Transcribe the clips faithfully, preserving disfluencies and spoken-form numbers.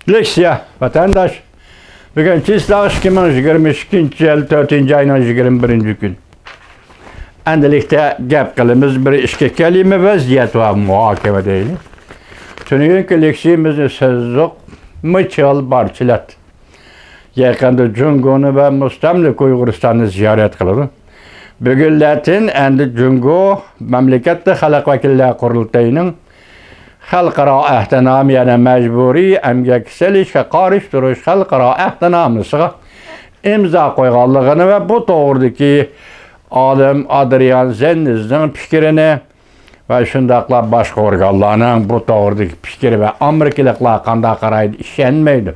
لېكسىيە، ۋەتەنداش. بۈگۈن چېسلاق ئىككى مىڭ يىگىرمە ئىككىنچى يىل تۆتىنچى ئاينىڭ يىگىرمە بىرىنچى كۈنى. ئەندىلىكتە گەپ قىلىمىز بىر ئىككى كەلىمە ۋەزىيەت ۋە مۇھاكىمە دەيلى. تۈنۈگۈنكى لېكسىيىمىزنى سۆزلۈك مىچېل بارچلەت. يېقىندا جۇڭگونى ۋە مۇستەملىكە ئۇيغۇرىستاننى زىيارەت قىلىدۇ. بۈگۈن لەتىن ئەندى جۇڭگو مەملىكەتلىك خەلق ۋەكىللەر قۇرۇلتىيىنىڭ خەلقئارا ئەھدىنامە، يەنى مەجبۇرىي ئەمگەككە سېلىشقا قارشى تۇرۇش خەلقئارا ئەھدىنامىسىغا ئىمزا قويغانلىقىنى ۋە بۇ توغرىدىكى ئالىم ئادرىيان زېننېزنىڭ پىكرىنى ۋە شۇنداقلا باشقا ئورگانلارنىڭ بۇ توغرىدىكى پىكرى ۋە ئامېرىكىلىقلار قانداق قارايدۇ، ئىشەنمەيدۇ.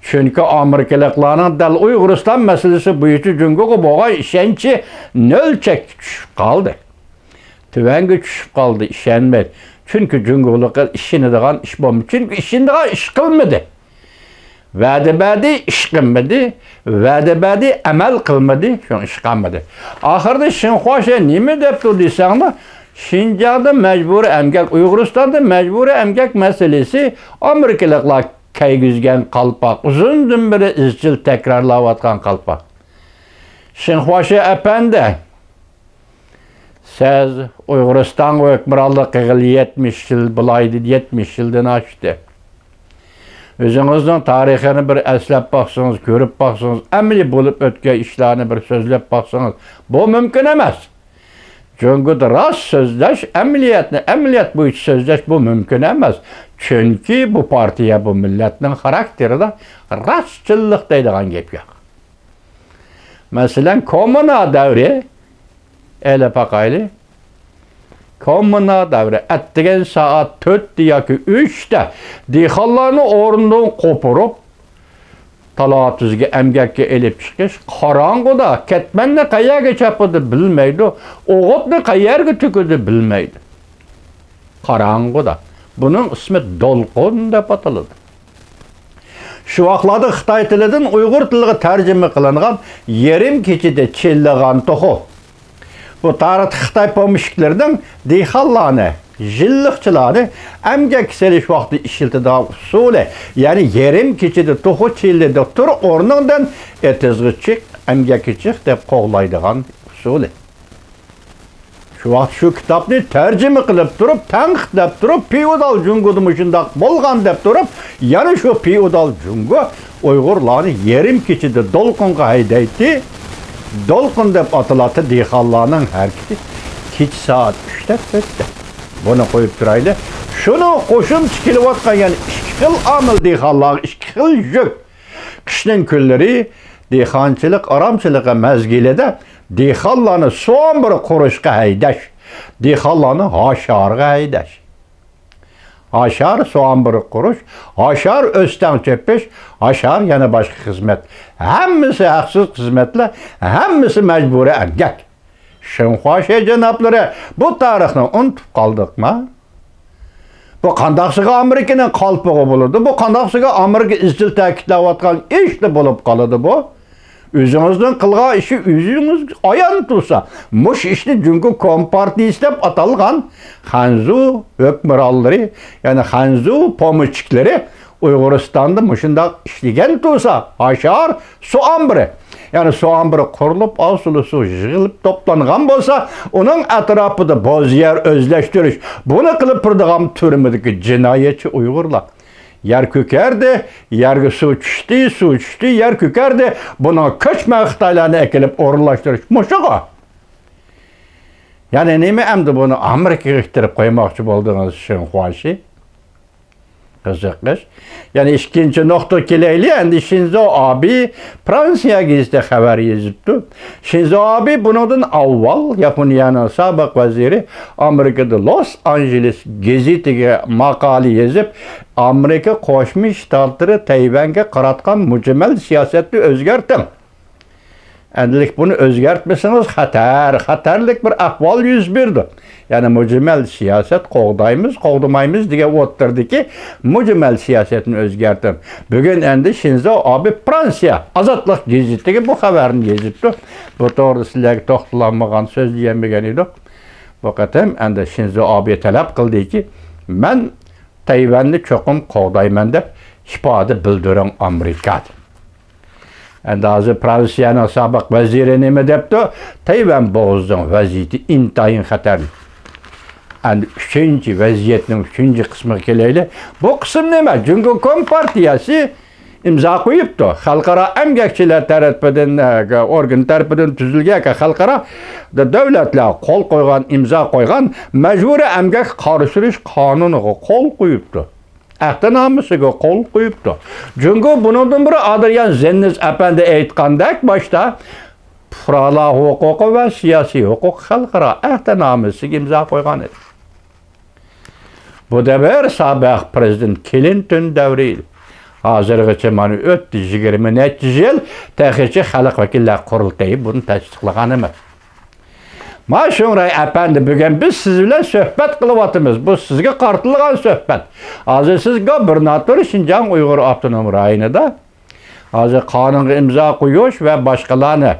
چۈنكى ئامېرىكىلىقلارنىڭ دەل ئۇيغۇرىستان مەسىلىسى بويىچە جۇڭگوغا بولغان ئىشەنچى نۆل چەككە چۈشۈپ قالدى. تۆۋەنگە چۈشۈپ قالدى، ئىشەنمەيدۇ. چۈنكى جۇڭگولۇققا ئىشىنىدىغان ئىش بولمىدى. چۈنكى ئىشىنىدىغان ئىش قىلمىدى. ۋەدە بەردى، ئىش قىلمىدى. ۋەدە بەردى، ئەمەل قىلمىدى، شۇڭا ئىش قىلمىدى. ئاخىرىدا شېڭخۇاشى نېمە دەپتۇ دېسەڭلار، شىنجاڭدا مەجبۇرىي ئەمگەك، ئۇيغۇرىستاندا مەجبۇرىي ئەمگەك مەسىلىسى ئامېرىكىلىقلار كىيگۈزگەن قالپاق، ئۇزۇندىن بېرى ئىزچىل تەكرارلاۋاتقان قالپاق. شېڭخۇاشى ئەپەندى، سىز ئۇيغۇرىستانغا ھۆكۈمرانلىق قىلغىلى يەتمىش يىل بولايدى، يەتمىش يىلدىن ئاشتى. ئۆزىڭىزنىڭ تارىخىنى بىر ئەسلەپ باقسىڭىز، كۆرۈپ باقسىڭىز، ئەمەلىي بولۇپ ئۆتكەن ئىشلارنى بىر سۆزلەپ باقسىڭىز، بۇ مۇمكىن ئەمەس. جۇڭگودا راست سۆزلەش، ئەمەلىيەتنى ئەمەلىيەت بويىچە سۆزلەش بۇ مۇمكىن ئەمەس. چۈنكى بۇ پارتىيە، بۇ مىللەتنىڭ خاراكتېرىدا راستچىللىق دەيدىغان گەپ يوق. مەسىلەن، كوممۇنا دەۋرى ئېلىپ باقايلى. كوممۇنا دەۋرى ئەتىگەن سائەت تۆتتە ياكى ئۈچتە دېھقانلارنى ئورنىدىن قوپۇرۇپ، تالا-تۈزگە ئەمگەككە ئېلىپ چىقىش، قاراڭغۇدا كەتمەننى قەيەرگە چاپىدۇ بىلمەيدۇ، ئوغۇتنى قەيەرگە تۆكىدۇ بىلمەيدۇ. قاراڭغۇدا. بۇنىڭ ئىسمى دولقۇن دەپ ئاتىلىدۇ. شۇ ۋاقىتلاردا خىتاي تىلىدىن ئۇيغۇر تىلىغا تەرجىمە قىلىنغان يېرىم كېچىدە چىللىغان توخۇ. بۇ تارىختا خىتاي پومېشچىكلىرىنىڭ دېھقانلارنى، يىللىقچىلارنى ئەمگەككە سېلىش ۋاقتىدا ئىشلىتىدىغان ئۇسۇلى، يەنى يېرىم كېچىدە توخۇ چىللىدى، تۇر ئورنۇڭدىن، ئېتىزغا چىق، ئەمگەككە چىق دەپ قوغلايدىغان ئۇسۇلى. شۇ ۋاقىت شۇ كىتابنى تەرجىمە قىلىپ تۇرۇپ، تەنقىدلەپ تۇرۇپ، فېئودال جۇڭگودا مۇشۇنداق بولغان دەپ تۇرۇپ، يەنە شۇ فېئودال جۇڭگو ئۇيغۇرلارنى يېرىم كېچىدە دولقۇنغا ھەيدەيتتى. دولقۇن دەپ ئاتىلاتتى دېھقانلارنىڭ ھەرىكىتى. كېچە سائەت ئۈچتە تۆتتە. بۇنى قويۇپ تۇرايلى. شۇنىڭ قوشۇمچە كېلىۋاتقان يەنە ئىككى خىل ئامىل دېھقانلارغا، ئىككى خىل يۈك. قىشنىڭ كۈنلىرى دېھقانچىلىق ئارامچىلىقى مەزگىلىدە دېھقانلارنى سۇ ئامبىرى قۇرۇشقا ھەيدەش، دېھقانلارنى ھاشارغا ھەيدەش. ھاشار سۇ ئامبىرى قۇرۇش، ھاشار ئۆستەڭ چېپىش، ھاشار يەنە باشقا خىزمەت. ھەممىسى ھەقسىز خىزمەتلەر، ھەممىسى مەجبۇرىي ئەمگەك. شېڭخۇاشى جانابلىرى، بۇ تارىخنى ئۇنتۇپ قالدۇقما؟ بۇ قانداقسىغا ئامېرىكىنىڭ قالپىقى بولىدۇ؟ بۇ قانداقسىغا ئامېرىكا ئىزچىل تەكىتلەۋاتقان ئىشلا بولۇپ قالىدۇ بۇ؟ ئۆزىڭىزنىڭ قىلغان ئىشى ئۆزىڭىزگە ئايان تۇرسا، مۇشۇ ئىشنى جۇڭگو كومپارتىيىسى دەپ ئاتالغان خەنزۇ ھۆكۈمرانلىرى، يەنى خەنزۇ پومېشچىكلىرى ئۇيغۇرىستاندا مۇشۇنداق ئىشلىگەن تۇرسا، ھاشار سۇ ئامبىرى، يەنى سۇ ئامبىرى قۇرۇلۇپ، ئاۋۇ سۇ يىغىلىپ توپلانغان بولسا، ئۇنىڭ ئەتراپىدا بوز يەر ئۆزلەشتۈرۈش، بۇنى قىلىپ تۇرىدىغان تۈرمىدىكى جىنايەتچى ئۇيغۇرلار. يەر كۆكەردى، يەرگە سۇ چۈشتى، سۇ چۈشتى، يەر كۆكەردى. بۇنىڭ كۆچمەن خىتايلارنى ئەكېلىپ ئورۇنلاشتۇرۇش مۇشۇغۇ. يەنى نېمە ئەمدى بۇنى ئامېرىكىغا ئىتتىرىپ قويماقچى بولدىڭىز، شېڭخۇاشى؟ قىزىق ئىش. يەنە ئىككىنچى نۇقتىغا كېلەيلى. ئەمدى شىنزو ئابې فرانسىيە گېزىتى خەۋەر يېزىپتۇ. شىنزو ئابې بۇنىڭدىن ئاۋۋال ياپونىيەنىڭ سابىق ۋەزىرى ئامېرىكىدا لوس ئانژېلېس گېزىتىگە ماقالە يېزىپ، ئامېرىكا قوشما شتاتلىرى تەيۋەنگە قاراتقان مۇجمەل سىياسەتنى ئۆزگەرتىڭ. ئەمدىلىك بۇنى ئۆزگەرتمىسىڭىز خەتەر، خەتەرلىك بىر ئەھۋال يۈز بېرىدۇ. يەنى مۇجمەل سىياسەت قوغدايمىز، قوغدىمايمىز دېگەن ئوتتۇرىدىكى مۇجمەل سىياسەتنى ئۆزگەرتىڭ. بۈگۈن ئەمدى شىنزو ئابې فرانسىيە ئازادلىق گېزىتىگە بۇ خەۋەرنى يېزىپتۇ. بۇ توغرىدا سىلەرگە توختىلالمىغان، سۆزلىيەلمىگەن ئىدۇق. بۇ قېتىم ئەمدى شىنزو ئابې تەلەپ قىلدىكى، مەن تەيۋەننى چوقۇم قوغدايمەن دەپ، ئىپادە بىلدۈرۈڭ ئامېرىكا. ئەمدى ھازىر فرانسىيەنىڭ سابىق ۋەزىرى نېمە دەپتۇ؟ تەيۋەن بوغۇزىنىڭ ۋەزىيىتى ئىنتايىن خەتەرلىك. ئەمدى ئۈچىنچى، ۋەزىيەتنىڭ ئۈچىنچى قىسمىغا كېلەيلى. بۇ قىسىم نېمە؟ جۇڭگو كومپارتىيەسى ئىمزا قويۇپتۇ. خەلقئارا ئەمگەكچىلەر تەرىپىدىن، ئورگان تەرىپىدىن تۈزۈلگەن خەلقئارا دۆلەتلەر قول قويغان، ئىمزا قويغان مەجبۇرىي ئەمگەك قارشى تۇرۇش قانۇنىغا قول قويۇپتۇ. ئەھدىنامىسىگە قول قويۇپتۇ. جۇڭگو بۇنىڭدىن بۇرۇن ئادرىيان زېننېز ئەپەندى ئېيتقاندەك باشتا پۇقرالار ھوقۇقى ۋە سىياسىي ھوقۇق خەلقئارا ئەھدىنامىسىگە ئىمزا قويغان ئىدى. بۇ دەۋر سابىق پىرېزىدېنت كلىنتون دەۋرى ئىدى. ھازىرغىچە مانا ئۆتتى يىگىرمە نەچچە يىل، تېخىچە خەلق ۋەكىللەر قۇرۇلتىيى بۇنى تەستىقلىغان ئەمەس. ما شۇڭراي ئەپەندى، بۈگۈن بىز سىز بىلەن سۆھبەت قىلىۋاتىمىز. بۇ سىزگە قارىتىلغان سۆھبەت. ھازىر سىز گۇبېرناتور، شىنجاڭ ئۇيغۇر ئاپتونوم رايونىدا ھازىر قانۇنغا ئىمزا قويۇش ۋە باشقىلارنى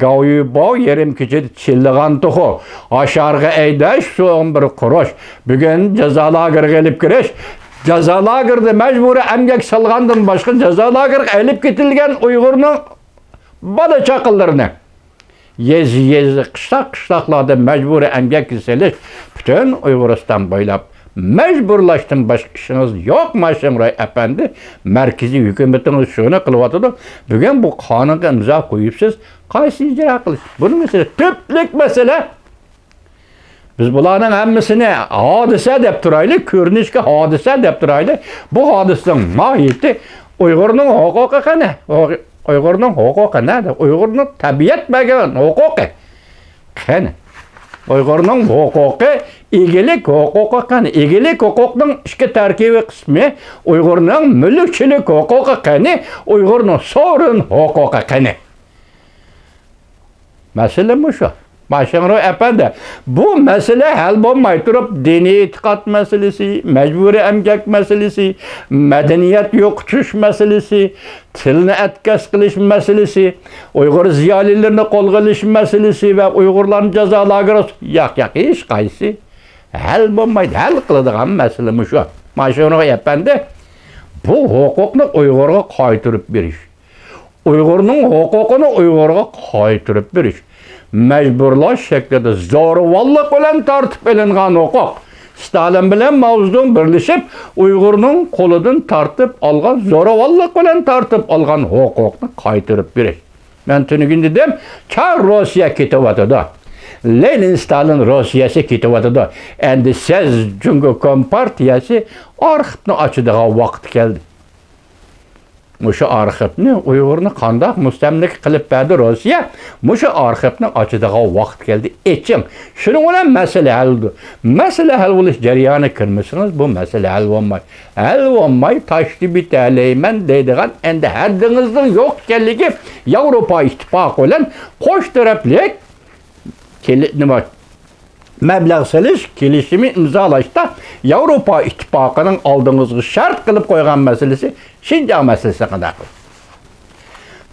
گاۋيۈباۋ يېرىم كېچىدە چىللىغان توخۇ، ھاشارغا ھەيدەش، سوغۇن بىر قۇرۇش، بۈگۈن جازا لاگېرىغا ئېلىپ كىرىش، جازا لاگېرىدا مەجبۇرىي ئەمگەك سالغاندىن باشقا، جازا لاگېرىغا ئېلىپ كېتىلگەن ئۇيغۇرنىڭ بالا چاقىلىرىنى، يېزا-يېزا، قىشلاق-قىشلاقلاردا مەجبۇرىي ئەمگەككە سېلىش، پۈتۈن ئۇيغۇرىستان بويلاپ مەجبۇرلاشتىن باشقا ئىشىڭىز يوق، ما شىڭراي ئەپەندى. مەركىزىي ھۆكۈمىتىڭىز شۇنى قىلىۋاتىدۇ. بۈگۈن بۇ قانۇنغا ئىمزا قويۇپسىز، قايسى ئىجرا قىلىش؟ بۇنى مەسىلە، تۈپلۈك مەسىلە. بىز بۇلارنىڭ ھەممىسىنى ھادىسە دەپ تۇرايلى، كۆرۈنۈشكە ھادىسە دەپ تۇرايلى. بۇ ھادىسىنىڭ ماھىيىتى، ئۇيغۇرنىڭ ھوقۇقى قېنى؟ ئۇيغۇرنىڭ ھوقۇقى نەدە؟ ئۇيغۇرنىڭ تەبىئەت بەرگەن ھوقۇقى قېنى؟ ئۇيغۇرنىڭ ھوقۇقى، ئىگىلىك ھوقۇقى قېنى؟ ئىگىلىك ھوقۇقنىڭ ئىككى تەركىبىي قىسمى، ئۇيغۇرنىڭ مۈلۈكچىلىك ھوقۇقى قېنى؟ ئۇيغۇرنىڭ سورۇن ھوقۇقى قېنى؟ مەسىلە مۇشۇ. ما شىڭرۇي ئەپەندى، بۇ مەسىلە ھەل بولماي تۇرۇپ، دىنىي ئېتىقاد مەسىلىسى، مەجبۇرىي ئەمگەك مەسىلىسى، مەدەنىيەت يوقىتىش مەسىلىسى، تىلنى ئەتكەس قىلىش مەسىلىسى، ئۇيغۇر زىيالىيلىرىنى قولغا ئېلىش مەسىلىسى ۋە ئۇيغۇرلارنى جازا لاگېرىغا، ياق، ياق، ھېچقايسىسى ھەل بولمايدۇ. ھەل قىلىدىغان مەسىلە مۇشۇ. ما شىڭرۇي ئەپەندى، بۇ ھوقۇقنى ئۇيغۇرغا قايتۇرۇپ بېرىش. ئۇيغۇرنىڭ ھوقۇقىنى ئۇيغۇرغا قايتۇرۇپ بېرىش، مەجبۇرلاش شەكلىدە زورىۋاللىق بىلەن تارتىپ ئېلىنغان ھوقۇق، ستالىن بىلەن ماۋزېدۇڭ بىرلىشىپ ئۇيغۇرنىڭ قولىدىن تارتىپ ئالغان، زورىۋاللىق بىلەن تارتىپ ئالغان ھوقۇقنى قايتۇرۇپ بېرىش. مەن تۈنۈگۈن دېدىم، چار روسىيە كېتىۋاتىدۇ. لېنىن، ستالىن روسىيەسى كېتىۋاتىدۇ. ئەمدى سىز جۇڭگو كومپارتىيەسى ئارخىپنى ئاچىدىغان ۋاقىت كەلدى. مۇشۇ ئارخىپنى، ئۇيغۇرنى قانداق مۇستەملىكە قىلىپ بەردى روسىيە؟ مۇشۇ ئارخىپنى ئاچىدىغان ۋاقىت كەلدى. ئېچىڭ. شۇنىڭ بىلەن مەسىلە ھەل بولىدۇ. مەسىلە ھەل بولۇش جەريانىغا كىرمىسىڭىز، بۇ مەسىلە ھەل بولمايدۇ. ھەل بولماي، تاشتى بىتەلەيمەن دەيدىغان ئەمدى ھەددىڭىزنىڭ يوق ئىكەنلىكى، ياۋروپا ئىتتىپاقى بىلەن قوش تەرەپلىك كېلى-، نېمە، مەبلەغ سېلىش كېلىشىمى ئىمزالاشتا ياۋروپا ئىتتىپاقىنىڭ ئالدىڭىزغا شەرت قىلىپ قويغان مەسىلىسى، شىنجاڭ مەسىلىسى قانداق قىلىدۇ؟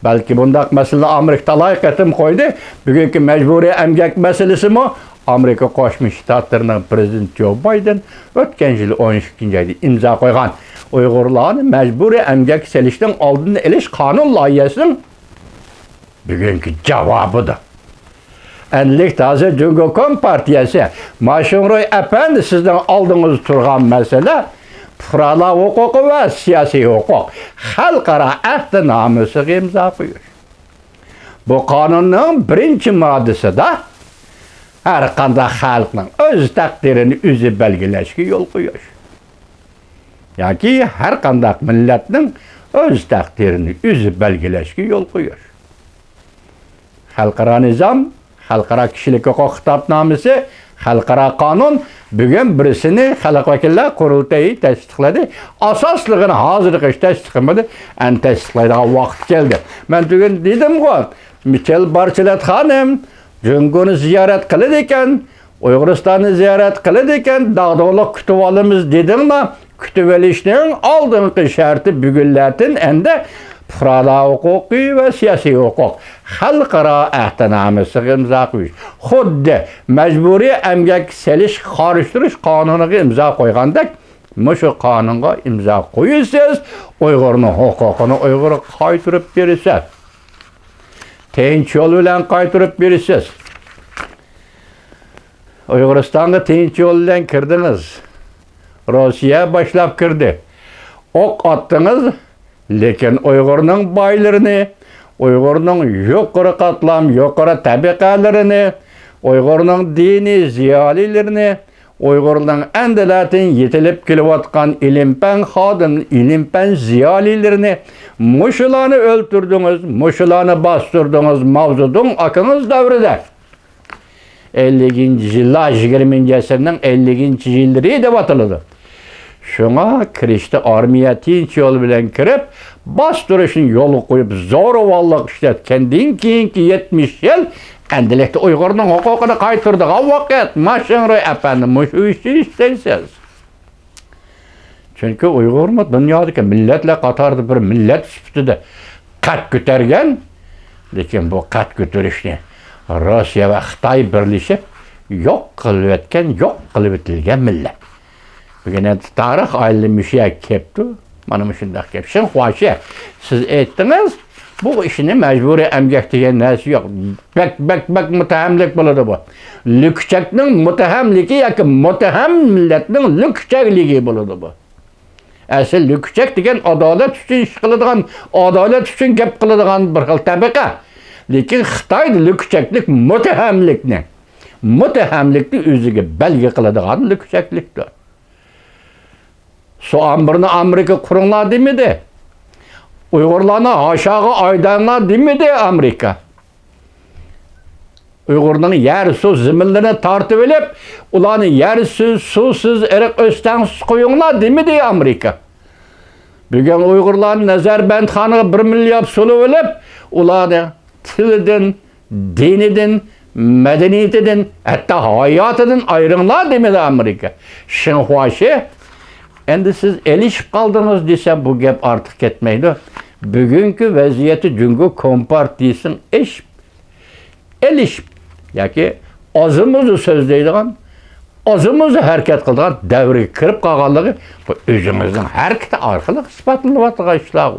بەلكى بۇنداق مەسىلىنى ئامېرىكا تالاي قېتىم قويدى. بۈگۈنكى مەجبۇرىي ئەمگەك مەسىلىسىمۇ ئامېرىكا قوشما شتاتلىرىنىڭ پىرېزىدېنتى جو بايدېن ئۆتكەن يىل ئون ئىككىنچى ئايدا ئىمزا قويغان ئۇيغۇرلارنى مەجبۇرىي ئەمگەككە سېلىشنىڭ ئالدىنى ئېلىش قانۇن لايىھەسىنىڭ بۈگۈنكى جاۋابىدۇر. ئەنلىك ھازىر جۇڭگو كومپارتىيەسى، ما شىڭرۇي ئەپەندى، سىزنىڭ ئالدىڭىزدا تۇرغان مەسىلە پۇقرالار ھوقۇقى ۋە سىياسىي ھوقۇق خەلقئارا ئەھدىنامىسىغا ئىمزا قويۇش. بۇ قانۇننىڭ بىرىنچى ماددىسىدا ھەر قانداق خەلقنىڭ ئۆز تەقدىرىنى ئۆزى بەلگىلەشكە يول قويۇش. ياكى ھەر قانداق مىللەتنىڭ ئۆز تەقدىرىنى ئۆزى بەلگىلەشكە يول قويۇش. خەلقئارا نىزام، خەلقئارا كىشىلىك ھوقۇق خىتابنامىسى، خەلقئارا قانۇن، بۈگۈن بىرسىنى خەلق ۋەكىللەر قۇرۇلتىيى تەستىقلىدى. ئاساسلىقىنى ھازىرغىچە تەستىقلىمىدى. ئەمدى تەستىقلايدىغان ۋاقىت كەلدى. مەن بۈگۈن دېدىمغۇ، مىچېل بارچېلېت خانىم جۇڭگونى زىيارەت قىلىدىكەن، ئۇيغۇرىستاننى زىيارەت قىلىدىكەن، داغدۇغىلىق كۈتۈۋالىمىز دېدىڭلار. كۈتۈۋېلىشنىڭ ئالدىنقى شەرتى بۈگۈنلەردىن ئەمدى پۇقرالار ھوقۇقى ۋە سىياسىي ھوقۇق خەلقئارا ئەھدىنامىسىغا ئىمزا قويۇش. خۇددى مەجبۇرىي ئەمگەككە سېلىشقا قارشى تۇرۇش قانۇنىغا ئىمزا قويغاندەك، مۇشۇ قانۇنغا ئىمزا قويىسىز، ئۇيغۇرنىڭ ھوقۇقىنى ئۇيغۇرغا قايتۇرۇپ بېرىسىز. تىنچ يول بىلەن قايتۇرۇپ بېرىسىز. ئۇيغۇرىستانغا تىنچ يول بىلەن كىردىڭىز. روسىيە باشلاپ كىردى. ئوق ئاتتىڭىز، لېكىن ئۇيغۇرنىڭ بايلىرىنى، ئۇيغۇرنىڭ يۇقىرى قاتلام، يۇقىرى تەبىقەلىرىنى، ئۇيغۇرنىڭ دىنىي زىيالىيلىرىنى، ئۇيغۇرنىڭ ئەندىلەتىن يېتىلىپ كېلىۋاتقان ئىلىم-پەن خادىم، ئىلىم-پەن زىيالىيلىرىنى، مۇشۇلارنى ئۆلتۈردىڭىز، مۇشۇلارنى باستۇردىڭىز، ماۋزېدۇڭ ئاكىڭىز دەۋرىدە. ئەللىكىنچى يىللار، يىگىرمىنچى ئەسىرنىڭ ئەللىكىنچى يىللىرى دەپ ئاتىلىدۇ. شۇڭا كىرىشتە ئارمىيە تىنچ يول بىلەن كىرىپ، باستۇرۇشنى يولغا قويۇپ، زورىۋاللىق ئىشلەتكەندىن كېيىنكى يەتمىش يىل، ئەمدىلىكتە ئۇيغۇرنىڭ ھوقۇقىنى قايتۇرىدىغان ۋاقىت. ماشىڭرۇي ئەپەندى، مۇشۇ ئىشنى ئىشلەيسىز. چۈنكى ئۇيغۇرمۇ دۇنيادىكى مىللەتلەر قاتارىدا بىر مىللەت سۈپىتىدە قەد كۆتەرگەن، لېكىن بۇ قەد كۆتۈرۈشنى روسىيە ۋە خىتاي بىرلىشىپ يوق قىلىۋەتكەن، يوق قىلىۋېتىلگەن مىللەت. بۈگۈن ئەمدى تارىخ ئايلىنىپ مۇشۇ يەرگە كەپتۇ. مانا مۇشۇنداق گەپ. شېڭخۇاشى، سىز ئېيتتىڭىز، بۇ ئىشنى مەجبۇرىي ئەمگەك دېگەن نەرسە يوق. بەك، بەك، بەك مۇتتەھەملىك بولىدۇ بۇ. لۈكچەكنىڭ مۇتتەھەملىكى ياكى مۇتتەھەم مىللەتنىڭ لۈكچەكلىكى بولىدۇ بۇ. ئەسلى لۈكچەك دېگەن ئادالەت ئۈچۈن ئىش قىلىدىغان، ئادالەت ئۈچۈن گەپ قىلىدىغان بىر خىل تەبىقە. لېكىن خىتايدا لۈكچەكلىك مۇتتەھەملىكنى، مۇتتەھەملىكنى ئۆزىگە بەلگە قىلىدىغان لۈكچەكلىكتۇر. سۇ ئامبىرىنى ئامېرىكا قۇرۇڭلار دېمىدى. ئۇيغۇرلارنى ھاشاغا ھايداڭلار دېمىدى ئامېرىكا. ئۇيغۇرنىڭ يەر، سۇ، زېمىنلىرىنى تارتىۋېلىپ، ئۇلارنى يەرسىز، سۇسىز، ئېرىق ئۆستەڭسىز قويۇڭلار دېمىدى ئامېرىكا. بۈگۈن ئۇيغۇرلارنى نەزەربەندخانىغا بىر مىليارد سولىۋېلىپ، ئۇلارنى تىلىدىن، دىنىدىن، مەدەنىيىتىدىن، ھەتتا ھاياتىدىن ئايرىڭلار دېمىدى ئامېرىكا. شېڭخۇاشى، ئەمدى سىز ئېلىشىپ قالدىڭىز دېسەم، بۇ گەپ ئارتۇق كەتمەيدۇ. بۈگۈنكى ۋەزىيەتتە جۇڭگو كومپارتىيىسىنىڭ ئېشىپ، ئېلىشىپ ياكى ئازىمۇزى سۆزلەيدىغان، ئازىمۇزى ھەرىكەت قىلىدىغان دەۋرگە كىرىپ قالغانلىقى بۇ ئۆزىڭىزنىڭ ھەرىكىتى ئارقىلىق ئىسپاتلىنىۋاتىدىغان ئىشلار.